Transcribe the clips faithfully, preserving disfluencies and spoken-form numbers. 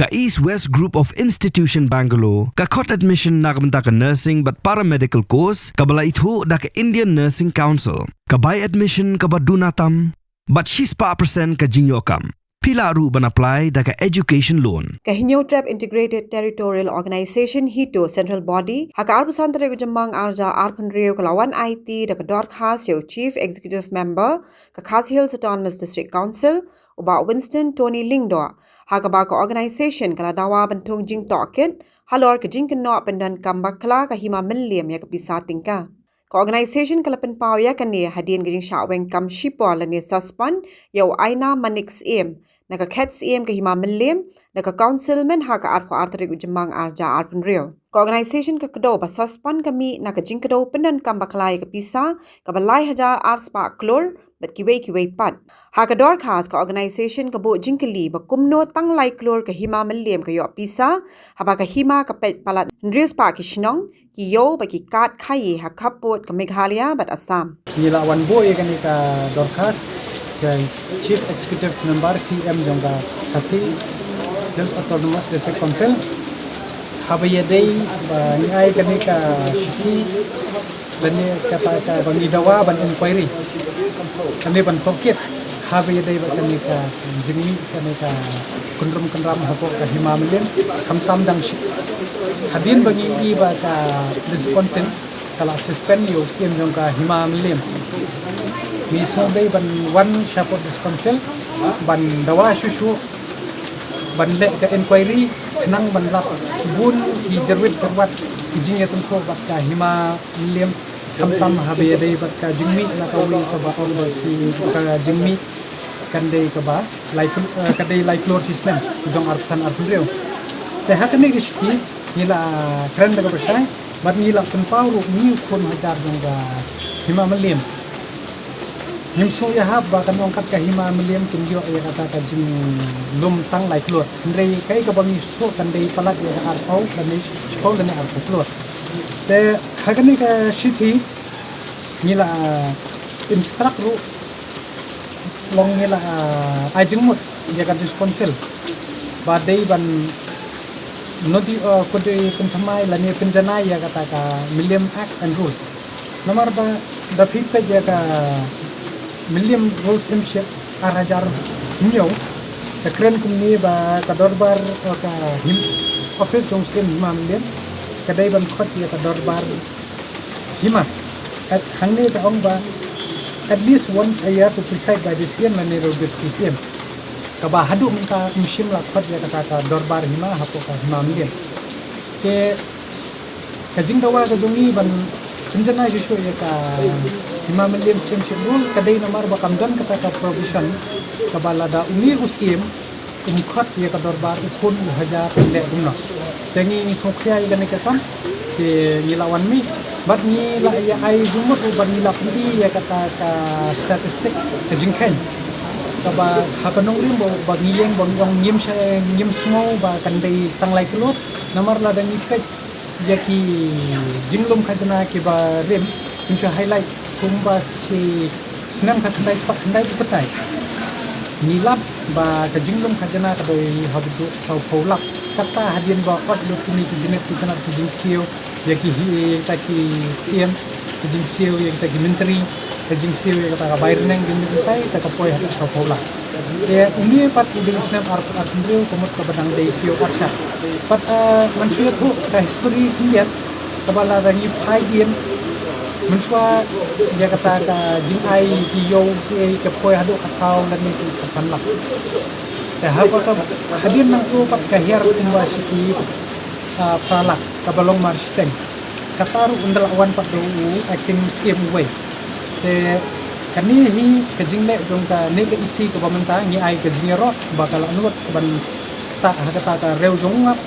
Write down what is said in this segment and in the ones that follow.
Ka East West Group of Institution Bangalore ka khot admission na ka bynta ka nursing bad paramedical course kaba la ithuh da ka Indian Nursing Council. Ka bai admission kaba duna tam bad shispah percent ka jingïoh kam. Phi lah ruh ban apply da ka education loan. Ka Hynñiewtrep Integrated Territorial Organization HITO Central Body ha ka arphew san tarik u Jymmang arhajar arphew hynriew ka la wan aiti da ka dorkhas ïa u Chief Executive Member ka Khasi Hills Autonomous District Council, u Bah Winston Tony Lyngdoh, ha kaba ka organisation ka la dawa ban thung jingtohkit halor ka jingkynnoh pyndonkam bakla ka hima mylliem ïa ka pisa tyngka. Ka organisation ka la pynpaw ïa kane hadien ka jingshah weng kam shipor lane suspend ïa u Aina Manik Syiem na ka khet Syiem ka hima mylliem da ka Council mynha ka arphew ar tarik u Jymmang arhajar arphew hynriew. Ka organisation ka kdew ba suspend ka mih na ka jingkdew pyndonkam bakla ïa ka pisa kaba lai hajar arspah klur bad kiwei kiwei pat. Ha ka dorkhas ka organisation ka buh jingkylli ba kumno tang lai klur ka hima mylliem ka ïoh pisa, haba ka hima ka peit palat hynriew spah ki shnong, ki ïew bad ki kad khaïi ha khappud ka Meghalaya bad Assam. Ngi la wan buh ïa kane ka dorkhas ka Chief Executive Member, C M jong ka Khasi Hills Autonomous District Council. Haba ïadei ba ngi ai kane ka shithi lane kata kaba ngi dawa ban inquiry lane ban tohkit haba ïadei bad kane ka jingmih kane ka kynrum kynram hapoh ka hima mylliem, khamtam dang shi. Hadien ba ngi i ba ka District Council ka la suspend ïa u Syiem jong ka hima mylliem, ngi sngewdei ban wan shapoh District Council ban dawa shuh shuh ban leh ka inquiry khnang ban lap bun ki jyrwit jyrwat ki jingïatyngkhuh bad ka hima mylliem, khamtam haba ïadei bad ka jingmih na kawei kaba ong ba ki ka jingmih kan dei kaba lai kl-, eh, kan dei lai klur shisnem jong arphew san arphew hynriew. Te ha kane ka shithi ngi la kren da kaba shai bad ngi la pynpaw ruh ngi u khun hajar jong ka hima mylliem. Ngim sngew ïahap ba kan ong kat ka hima mylliem kin ïoh ïa kata ka jinglum tang lai klur. Hynrei kaei kaba ngi sngewthuh kan dei palat ïa ka arphew lane shiphew lane arphew klur. Te ha kane ka shithi ngi la instruct ruh, long ngi la ai jingmut ïa ka District Council ba dei ban nodi, eh, khuid pynthymmai lane pynjanai ïa kata ka Mylliem Act and Rule. Namar ba da phi peit ïa ka Mylliem Rules Hymship ar hajar hynñiew ka kren kumne ba ka dorbar, eh, ka him, office jong u Syiem hima mylliem ka dei ban khot ïa ka dorbar hima. At hangne ka ong ba at least once a year to preside by the Syiem lane ruh Deputy Syiem. Kaba haduh mynta ym shym la khot ïa kata ka dorbar hima hapoh ka hima mylliem. Te ka jingdawa ka jong ngi ban pynjanai shuh shuh ïa ka hima mylliem Syiemship Rule ka dei namar ba kam don kata ka provision kaba lada une u Syiem um khot ïa ka dorbar u khun u hajar leh kumno. Te ngi, ngi sngewkhia ïa kane ka kam te ngi la wan mih bad ngi la ïa ai jingmut ruh bad ngi la pyni ïa kata ka statistic ka jingkheiñ kaba ha ka nongrim ba, ba ngi ïeng ba ngi ong ngim sha, ngim sngew ba kan dei tang lai klur. Namar lada ngi peit ïa ki jinglum khajna kiba rim, ngin shu highlight kumba shi snem khatkhyndai spah khyndai phew khyndai. Ngi lap ba ka jinglum khajna ka dei ha bynta sawphew lak. Kata hadien ba ot lut kine ki jingit ki jingit ki jingsiew ïa ki hi, ïa kita ki Syiem, ki jingsiew ïa kita ki myntri, ka jingsiew ïa kata ka bai rneng, ki myntri, kata ka poi haduh sawphew lak. Te une pat u ding snem arphew arphew hynriew ka mut kaba dang dei phew arshah. Pat, eh, mynshuwa ïathuh ka history khyndiat kaba lada ngi phai dien mynshuwa ïa kata ka jingai ki ïew kiei ka poi haduh khatsaw lane ki khatsan lak. Te haba ka hadien nangto pat ka hiar kumba shi ki, ah, phra lak kaba long marshiteng. Kata ruh ynda la wan pat da u acting Syiem uwei. Te kane hi ka jingleh jong kane ka E C kaba mynta ngi ai ka jingïaroh ba ka la nud ban ktah ha kata ka riew jong u ngap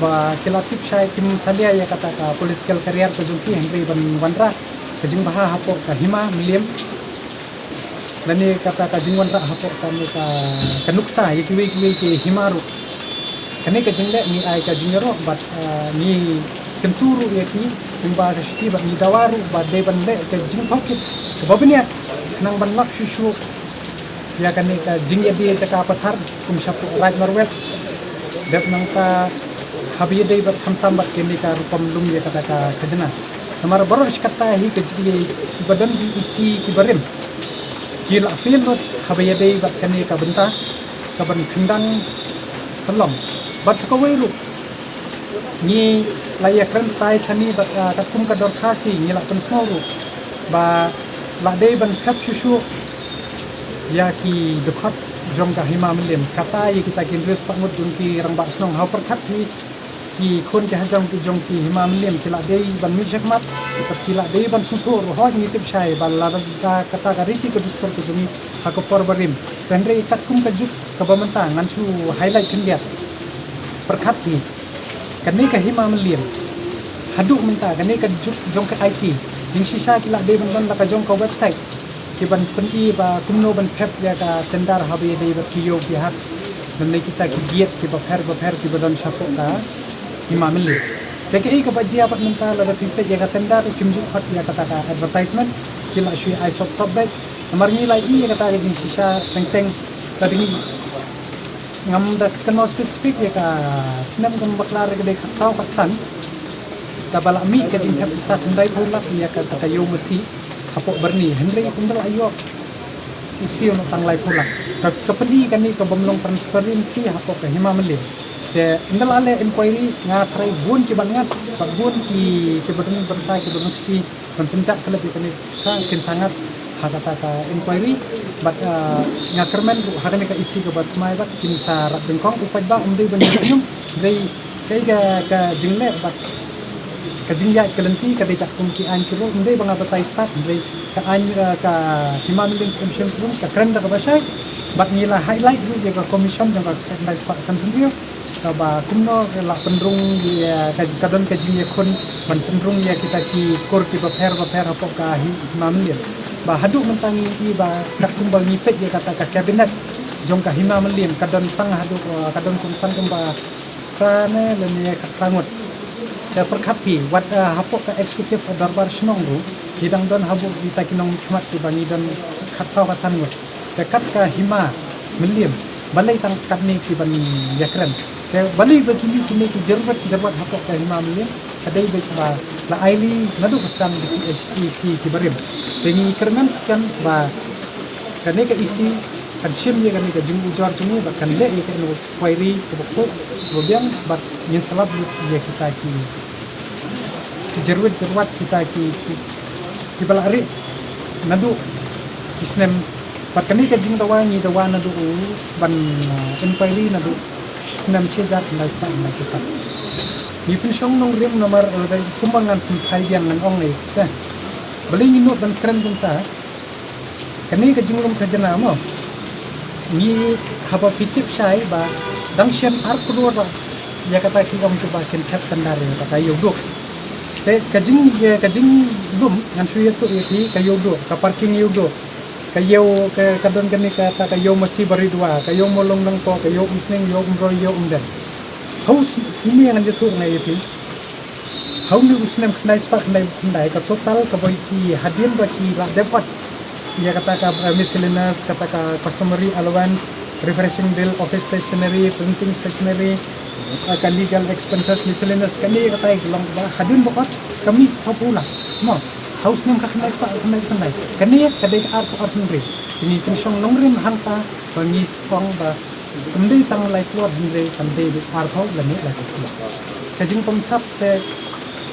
ba ki la tip shai kim salia ïa kata ka political career ka jong ki hynrei ban wanrah ka jingbha hapoh ka hima mylliem. Lane kata ka jingwanrah hapoh kane ka, ka nuksa ïa kiwei kiwei ki hima ruh. Kane ka jingleh ngi ai ka jingïaroh bad, ah, ngi kyntu ruh ïa ki kumba ka shithi bad ngi dawa ruh ba dei ban leh ka jingtohkit kaba bniat khnang ban lap shuh shuh ïa kane ka jingïadie jaka pathar kum shapoh Raid Marwet. Dep nangta haba ïadei bad khamtam bad kane ka rukom lum ïa kata ka khajna. Namar baroh shi katta hi ka jingïadei kiba don ki E C kiba rim ki la fail lut haba ïadei bad kane ka bynta kaban kyndang ka long. Bad sa kawei ruh ngi la ïakren tai sani bad, ah, katkum ka dorkhas hi ngi la pynsngew ruh ba la dei ban thep shuh shuh ïa ki dkhot jong ka Hima Mylliem, kata ïa kita ki hynriew spah ngut jong ki rangbah shnong. Ha u pyrkhat hi ki khun ki hajam ki jong ki Hima Mylliem ki la dei ban mih shakhmat, bad ki la dei ban sngewthuh ruh. Hooid ngi tip shai ba lada kata ka riti ka dustur ka jong ngi ha ka por barim. Hynrei katkum ka juk kaba mynta ngan shu highlight khyndiat. Pyrkhat hi, kane ka Hima Mylliem haduh mynta, kane ka juk jong ka I T, jingshisha ki la dei ban don la ka jong ka website kiban pyni ba kumno ban thep ïa ka tender haba ïadei bad ki ïew ki hat, lane kita ki gate kiba pher ba pher kiba don shapoh ka Hima Mylliem. Te kaei kaba jia pat mynta, lada phi peit ïa ka tender kim ju khot ïa kata ka advertisement, ki la shu ai sop sop beit. Namar ngi la ïohi ïa kata ka jingshisha teng teng, lada ngi ngam da kynmaw specific ïa ka snem kam bakla re ka dei khatsaw khatsan, kaba la mih ka jingthep pisa khyndai phew lak ïa kata ka ïew masi hapoh Byrni, hynrei kumta la ïoh u siew na tang lai phew lak. Ka, ka pyni kane ka bym long transparency hapoh ka Hima Mylliem. Te ynda la leh inquiry nga tharai bun ki ban ngat, bad bun ki, kiba don bynta, kiba don ki ban pynjah klet ïa kane sa kin sa ngat ha kata ka inquiry. Bad, ah, nga kyrmen ruh ha kane ka E C kaba thymmai bad kin sa rat nyngkong, u paidbah um dei ban ïa ïum, dei kaei ka, ka jingleh bad ka jingïaid ka lynti ka dei katkum ki aiñ ki ruh, um dei ba nga batai stad, dei ka aiñ, ah, ka Hima Mylliem Exemption Rules ka kren da kaba shai. Bad ngi la highlight ruh ïa ka commission jong ka khyndai spah sanphew hynriew, kaba kumno la pynrung ïa ka, ka don ka jingïakhun ban pynrung ïa kita ki kur kiba pher ba pher hapoh ka Hi-, Hima Mylliem. Ba haduh mynta ngi i ba katkum ba ngi peit ïa kata ka cabinet jong ka Hima Mylliem ka don tang haduh, uh, ka don kum tang kumba phra ne lane ka phra ngut. Te pyrkhat phi wat, uh, hapoh ka executive, uh, dorbar shnong ruh ngi dang don haduh kita ki nongmihkhmat kiba ngi don khatsaw khatsan ngut. Te kat ka Hima Mylliem, balei tang katne ki ban ïakren? Te balei ba kine, kine ki jyrwet jyrwet hapoh ka Hima Mylliem? Ka dei beit ba la ailad naduh ka sdang da ki H E C kiba rim. Te ngi kyrmen skhem ba kane ka E C kan shim ïa kane ka jingujor jong ngi bad kan leh ïa ka inquiry kaba khuid kaba biang bad ngin sa lap lut ïa kita ki, ki jyrwet jyrwet, kita ki, ki, kiba la rieh naduh ki snem. Bad kane ka jingdawa ngi dawa naduh u ban, uh, inquiry naduh snem shi hajar khyndai spah khyndai phew san. Ngi pynshong nongrim namar, uh, dei kumba ngan pynphai biang ngan ong ïa te. Balei ngi nud ban kren kumta? Kane ka jinglum khajna mo. Ngi haba phi tip shai ba dang shen ar klur ba ïa kata ki ong kiba kin thep tender ïa kata ka ïew duh. Te ka jing, ka jinglum ngan shu ïathuh ïa phi, ka ïew duh, ka parking ïew duh, ka ïew ka, ka don kane kata ka ïew masi Baridua, ka ïew Mawlong Nongpoh, ka ïew Umsning, ïew Umroi, ïew Umden. Hau s-, ine ngan ïathuh nga ïa phi. Ha une u snem khyndai spah khyndai phew khyndai ka total kaba ïohi hadien ba ki la dep ot ïa kata ka, eh, miscellaneous, kata ka customary allowance, refreshing bill, office stationery, printing stationery, eh, ka legal expenses, miscellaneous, kane kata ka long ba hadien ba ot ka mih saw phew lak. Mo, ha u snem ka khyndai spah khyndai phew khyndai. Kane ka dei ka arphew arphew hynriew. Ngi pynshong nongrim hangta ba ngi ong ba kam dei tang lai klur hynrei kan dei beit arphew lane laiphew klur. Ka jingpynshai te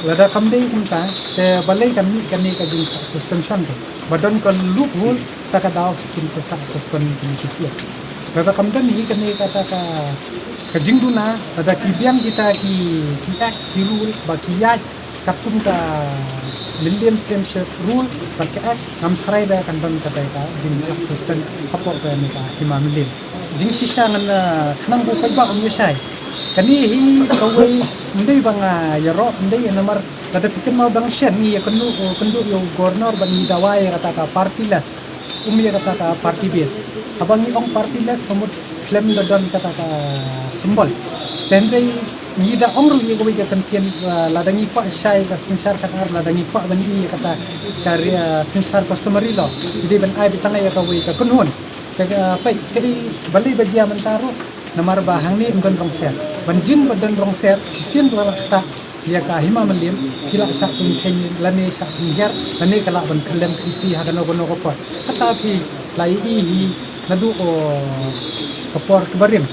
lada kam dei kumta te balei kan mih kane ka jingsah suspension te? Ba don ka loophole, ta ka daw kin sa suspend kine ki siat. Lada kam don hi kane kata ka, ka jingduna, lada ki biang kita ki, ki act, ki rule ba ki ïaid katkum ka Mylliem Stewardship Rule bad ka Act, ngam tharai ba kan don kata ka jingsuspend hapoh kane ka Hima Mylliem. Jingshisha ngan, ah, khnang ba u paidbah um ïoh shai. Kane hi kawei, ym dei ba nga ïaroh, ym dei, namar lada phi kynmaw dang shen ngi ïakynduh, kynduh ïa u Governor bad ngi dawa ïa kata ka party list. Um ïa kata ka party base. Haba ngi ong party list ka mut khlem da don kata ka symbol. Te hynrei ngi da ong ruh ïa kawei ka kyntien, ah, lada ngi kwah shai ka synshar khadar, lada ngi kwah ban ïa kata ka ri-, ah, synshar customary law, ngi dei ban ai beit tang ïa kawei ka kynhun. Te, ah, peit, kaei balei ba jia mynta ruh, Namar ba hangne ym don rong ser. Ban jin ba don rong ser, shisien ba la ktah ïa ka hima mylliem, ki la shah pynkheiñ lane shah pynhiar, lane ka la ban kyllem ka isi ha kano kano ka por. Kata phi la ïohi hi naduh, o, ka por kaba rim.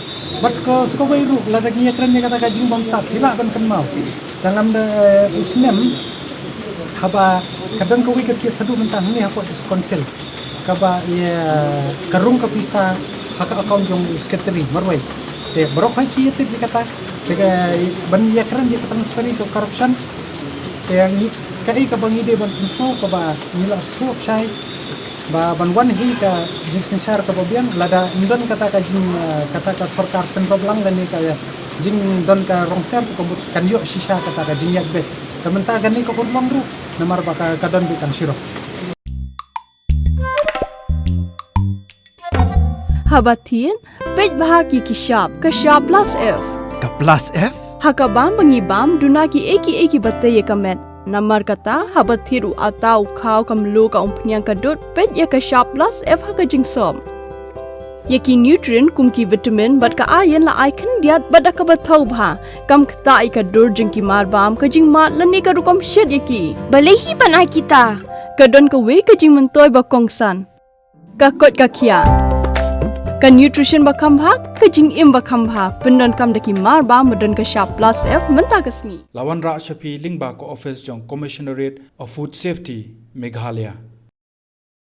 Bad sa kawei ruh, lada ngi ïakren ïa kata ka jingbamsap, phi lah ban kynmaw. Tang lam da, eh, u snem, haba ka don kawei ka case haduh mynta hangne hapoh District Council, kaba ïa ka rung ka pisa ha ka account jong u secretary marwei. Te baroh hi ki ïatip ïa kata, te ka ban ïakren ïa ka transparent to corruption. Te ngi, kaei kaba ngi dei ban pynsngew kaba ngi la sngewthuh shai ba ban wan hi ka jingsynshar kaba biang, lada ym don kata ka jing, eh, kata ka sorkar sngewbha lang lane ka jingdon ka rong ser, to ka mut kan ïoh shisha kata ka jingïaid beit. Te mynta kane ka urlong ruh namar ba ka, ka don beit tang shirok. Haba thied, peit bha ki ki shap, ka shap plus F. Ka plus F? Ha ka bam ba ngi bam, duna kiei kiei kiba tei ïa ka met. Namar kata, haba thied u atta, u khaw, ka mluh, ka umphniang, ka dud, peit ïa ka shap plus F ha ka jingsop. Ïa ki nutrient kum ki vitamin bad ka iron la ai khyndiat bad da kaba thaw bha. Kam ktah ïa ka dur jong ki marbam, ka jingmad lane ka rukom shet ïa ki. Balei hi ban ai kita? Ka don kawei ka jingmyntoi ba kongsan. Ka koit ka khiah. Ka nutrition ba kham bha, ka jingim ba kham bha, pyndonkam da ki marbam ba don ka shap plus F mynta ka sngi. La wanrah sha phi lyngba ka office jong Commissionerate of Food Safety, Meghalaya.